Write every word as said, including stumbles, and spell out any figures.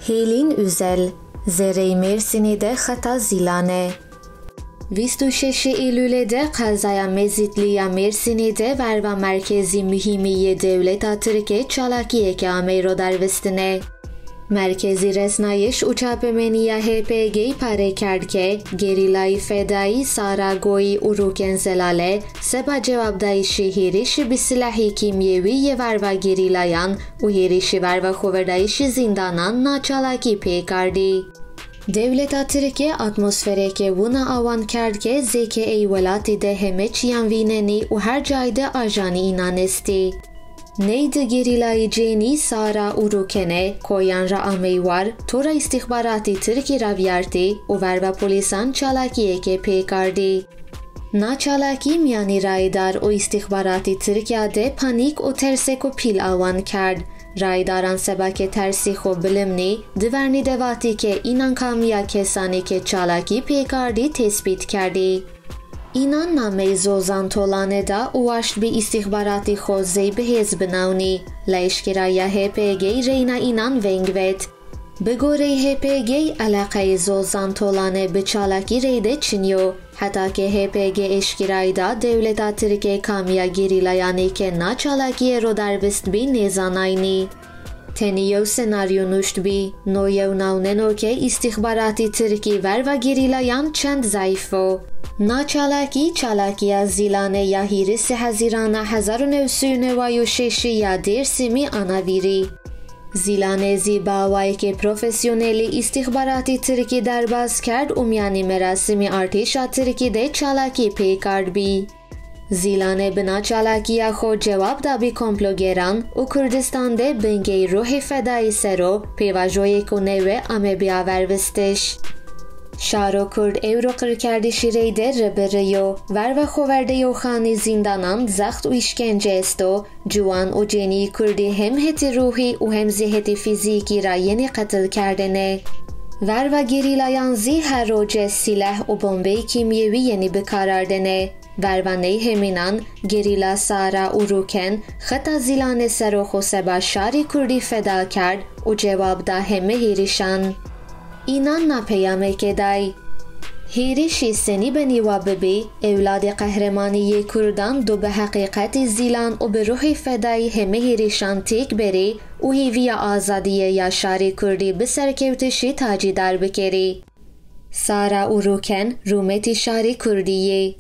Hêlîn Üzel, zêreyê Mêrsînê de xeta Zîlan e. Bîst û şeş Eylûlê de qezaya Mezîtlî ya Mêrsînê de verva merkezî muhîmî yê dewleta Tirk e çalakiyeke ameyî rodarvistine. Merkezî Resnayiş û Çapemenî ya H P G parê kerd ke gerîlayî fedayî Sara Goyî û Rûken Zelale seba cewabdayîşî hêrişî bi silahî kîmyewî yê verva gerîlayan û hêrişî verva xoverdayîşî zîndanan na çalakî pê kardî. Dewleta Tirk e atmosfereke wina awan kerd ke zêke ey welatî de heme çiyan vînenî û her cayî de ajanî înan estî. Ney di gerîlayî cênî Sara û Rûkene koyan re ameyî war, tora îstîxbaratî Tirkî raviyartî û verva polîsan çalakiyeke pê kardî. Na çalakî miyanî rayîdar û îstîxbaratî Tirkiya de panîk û tersek û pîl awan kerd. Rayîdaran seba ke tersî xwe bilimnî, di vernî de vatî ke înan kamiya kesanê ke çalakî pê kardî tespît kerdî. Înan nameyî Zozan Tolane da û waşt bi îstîxbaratî xwe zey bihêz binawnî. La eşkerayiya H P G reyna înan veng vet. Bi goreyê H P G eleqeyê Zozan Tolane bi çalakî reyde çinyo. Heta ke H P G eşkerayî da dewleta Tirk e kamiya gerîlayanê ke na çalakiyê rodarvist bî nêzanaynî. Tenê yew senaryo nuşt bî, no yew nawneno ke îstîxbaratî Tirkî verva gerîlayan çend zayîf o. Na çalakî, çalakiya Zîlanê ya hîrê sê Hezîrana hezar û neh sed û neway û şeş ya Dêrsimî ana vîrî. Zîlanê zî bi awayekê profesyonelî îstîxbaratî Tirkî derbas kerd û miyanî merasimî artêşa Tirkî de çalakî pê kar bî. Zîlanê bi na çalakiya xwe cewab da bi komplogeran û Kurdistan de bingeyî ruhê fedayî ser o pêvajoyek û newe ame bi avervistiş. Şaro Kurd ewro qirkerdişî reyde ribiriyo. Verva xoverdeyê û xanî zîndanan zext û îşkence esto. Ciwan û cênî Kurdî hem hetî ruhî û hem zî hetî fîzîkî ra yenî qetil kerdene. Verva gerîlayan zî her roce sîleh û bombeyê kîmyewî yenî bikarardene. Verva ney hemînan, gerîla Sara û Rûken xeta Zîlanê ser o xwe seba şarê Kurdî feda kerd û cewab da heme hêrişan. Înan na peyameke day. Hêrişî senî benî wa bibî, ewladê qehremanî yê Kurdan du bi heqîqetî Zîlan û bi ruhê fedayî heme hêrişan têk berî û hêviya azadiyê ya şarê Kurdî bi serkewtişî tacîdar bikerî. Sara û Rûken rûmetî şarê Kurdî yê.